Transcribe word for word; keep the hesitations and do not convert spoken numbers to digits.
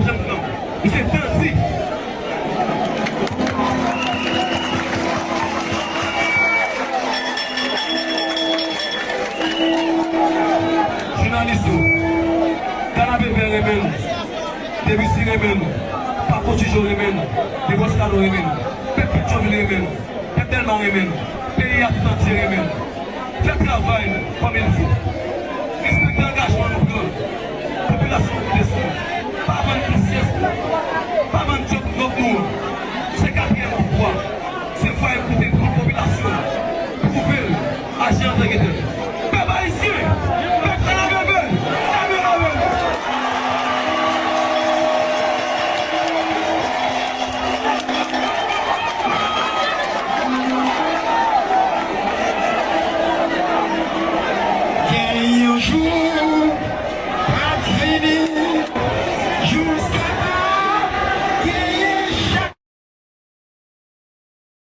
Janm pran. Misye bandi. Jounalis yo, Kanapevè renmen n, Debussy renmen n, Paco Tijo renmen n, Deboscado renmen n, pèp Petyonvil renmen n, pèp Dèlma renmen n, peyi a tout antye renmen n. Fè travay nou kòm il fo.